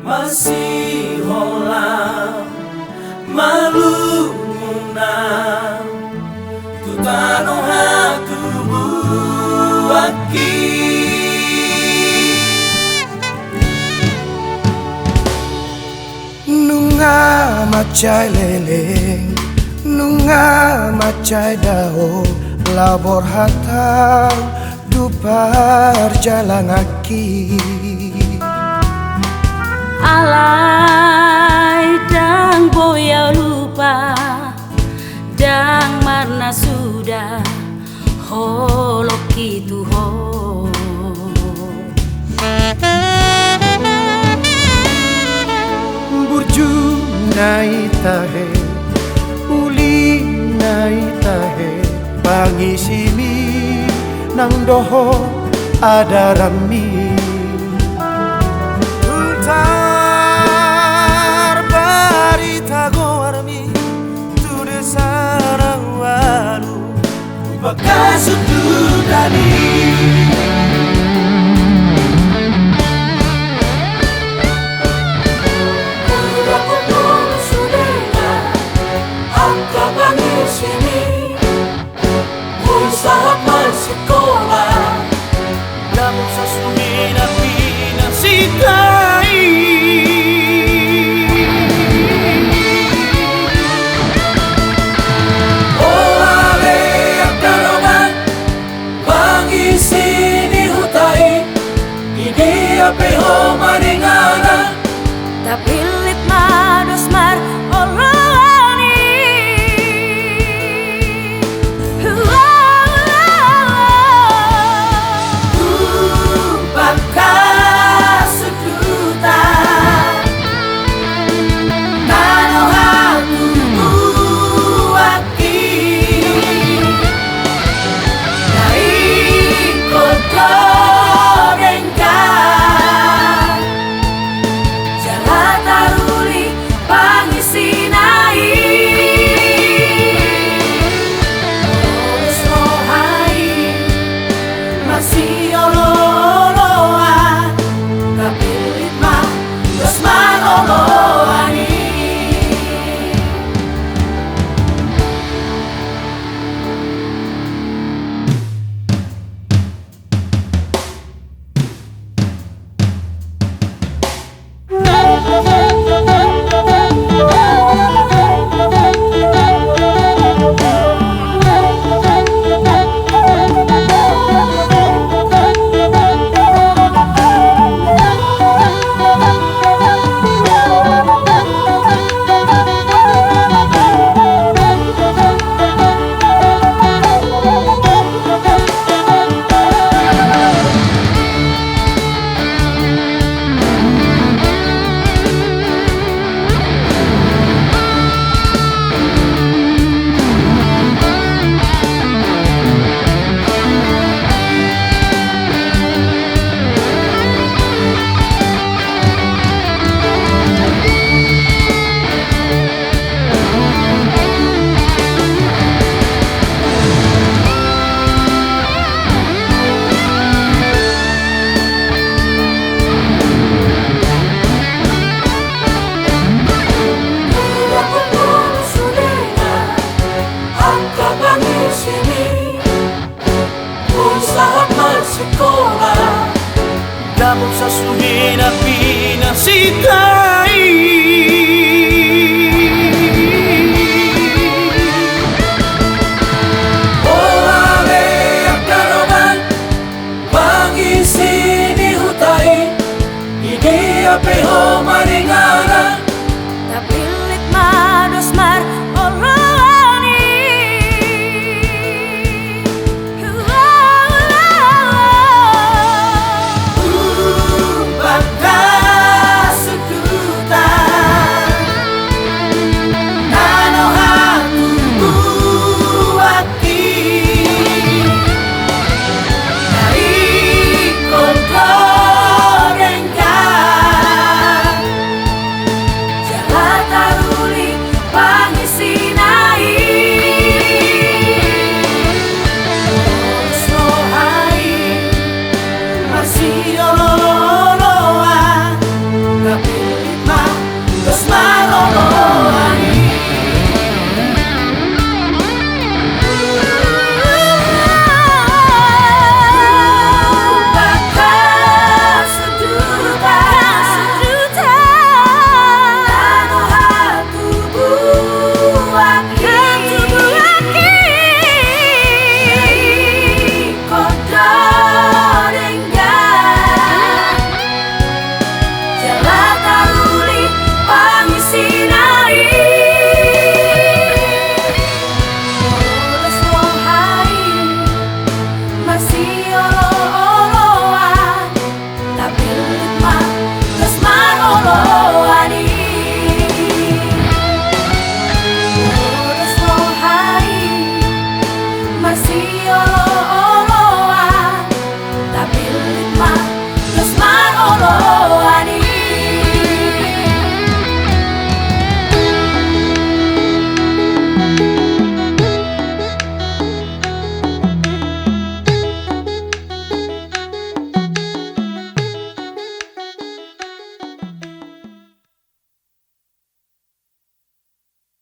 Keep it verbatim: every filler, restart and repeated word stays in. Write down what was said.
Masiholang malungunang tu tano hatubuanki. Nunga mansai leleng, nunga mansai dao, laho borhat au tu parjalanganki. Alai ndang boi au lupa, ndang marnasuda holongki tu ho. Burju na i tahe, uli na i tahe, pangisimi nang dohot adaranmi. Tung tarbarita goarmi tu desa na ualu, tu bagasan huta i. Molo dapot molo sude na angka pangisimi, boi sahat mansikola, dapot sasumina pina sitai. O ale angka dongan, pangisi ni huta i, di dia pe ho maringanan, tapillit ma dos maroloan i. Huangka suduta tano hatubuan i. Na ingkon do denggan jala taruli pangisina i. Molo dos roha i masiolooloan, tapillit ma dos maroloan i. Angka pangisimi, boi sahat mansikola, dapot sasumina pina sitai. O ale angka dongan, pangisi ni huta i, di dia pe ho maringanan,